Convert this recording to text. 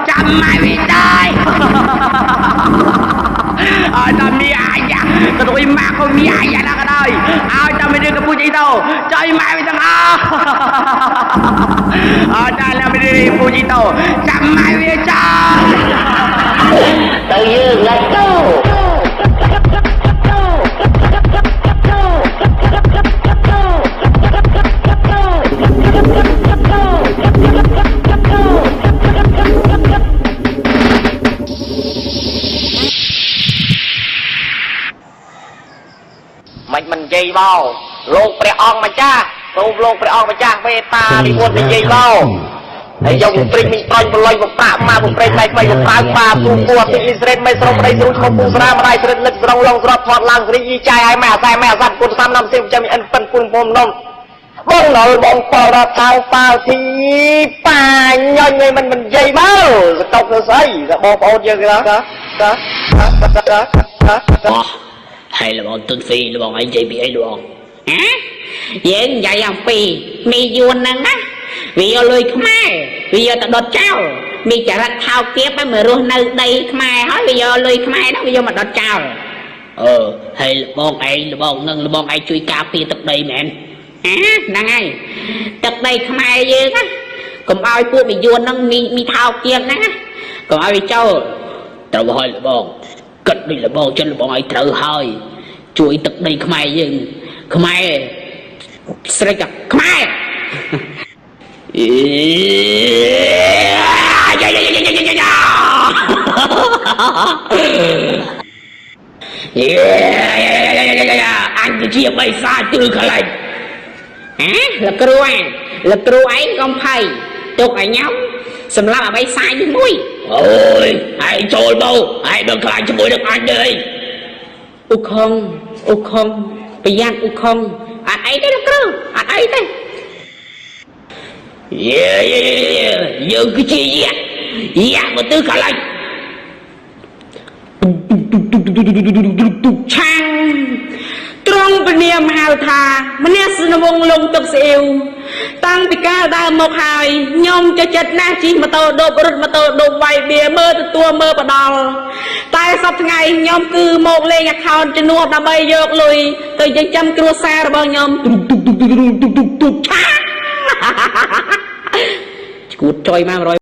ចាំម៉ែវាដែរឲ្យតែមានអាយ៉ាក៏ដូចម៉ាក់ក៏មានអាយ៉ាដែរក៏ដោយឲ្យតែមានកម្ពុជាទៅចុយម៉ែវាទាំងអស់ឲ្យតែមានកម្ពុជាទៅចាំម៉ែវាចោល ទៅយើង let's go. មិនមិននិយាយមកលោកព្រះអង្គម្ចាស់សូមលោកព្រះអង្គម្ចាស់មេត្តានិមន្តនិយាយមកហើយយកព្រិញមីតាញ់បលុយបប្រាក់មកប្រេងម៉ៃក្បីបប្រាក់បាពូពូអតិលីស្រេតមិនស្រោប្តីស្រួចខំពូស្រាម្ដាយស្រេតលិតស្រងឡងស្រត់ថតឡើងស្រីយីចាយឲ្យម៉ែអាសែម៉ែអាសាត់គុណសាំនំសៀមចាំអិនប៉ិនគុណពុំនំបងណុលបងប៉រដ្ឋាប៉ាធីប៉ាញញឯមិនមិននិយាយមកសតុកទៅស្អីបងប្អូនយើងគេណាតាតាតា អូហើយលបងទុនហ្វីលបងអីនិយាយពីអីលបងហ៎យើងនិយាយអំពីមីយួនហ្នឹងណាវាយកលុយខ្មែរវាយកទៅដុតចោលមានចរិតថោកទាបហើយមករស់នៅដីខ្មែរហើយវាយកលុយខ្មែរហ្នឹងវាយកមកដុតចោលអឺហើយលបងឯងលបងនឹងលបងឯងជួយការពារទឹកដីមែនហ៎ហ្នឹងហើយទឹកដីខ្មែរយើងណាកុំឲ្យពួកមីយួនហ្នឹងមីមីថោកទាបហ្នឹងណាកុំឲ្យវាចូលត្រូវហើយលបងគិតដូចលបងចិនលបងឲ្យត្រូវហើយជួយទឹកដីខ្មែរយើងខ្មែរស្រេចតែខ្មែរ អេយ៉ាយ៉ាយ៉ាយ៉ាយ៉ាយ៉ាយេយ៉ាអញជាបិសាចទឺកលែងហ៎លោកគ្រូឯងលោកគ្រូឯងកុំភ័យទុកឲ្យញ៉ាំសម្រាប់អ្វីសាយនេះមួយអូយឯងចូលមកឯងមិនខ្លាចជាមួយនឹងអញទេអ៊ូខុងអ៊ូខុងប្រយ័ត្នអ៊ូខុងអត់អីទេលោកគ្រូអត់អីទេ យេយេយើងគឺជាយ៉ាយ៉ាមកទៅកន្លែង ឆាំងត្រង់ពនាមហៅថាមនស្សនវងលងទឹកស្អ៊ីវតាំងពីកាលដើមមកហើយខ្ញុំចូលចិត្តណាស់ជិះម៉ូតូដូបរត់ម៉ូតូដូបវាយបៀមើលទទួលមើលបដល់តែសប្តាហ៍ថ្ងៃខ្ញុំគឺមកលេង account ជំនួសដើម្បីយកលុយទៅចិញ្ចឹមគ្រួសាររបស់ខ្ញុំទុកទុកទុកទុកទុកទុកឆាំង ឈួតចុយមក100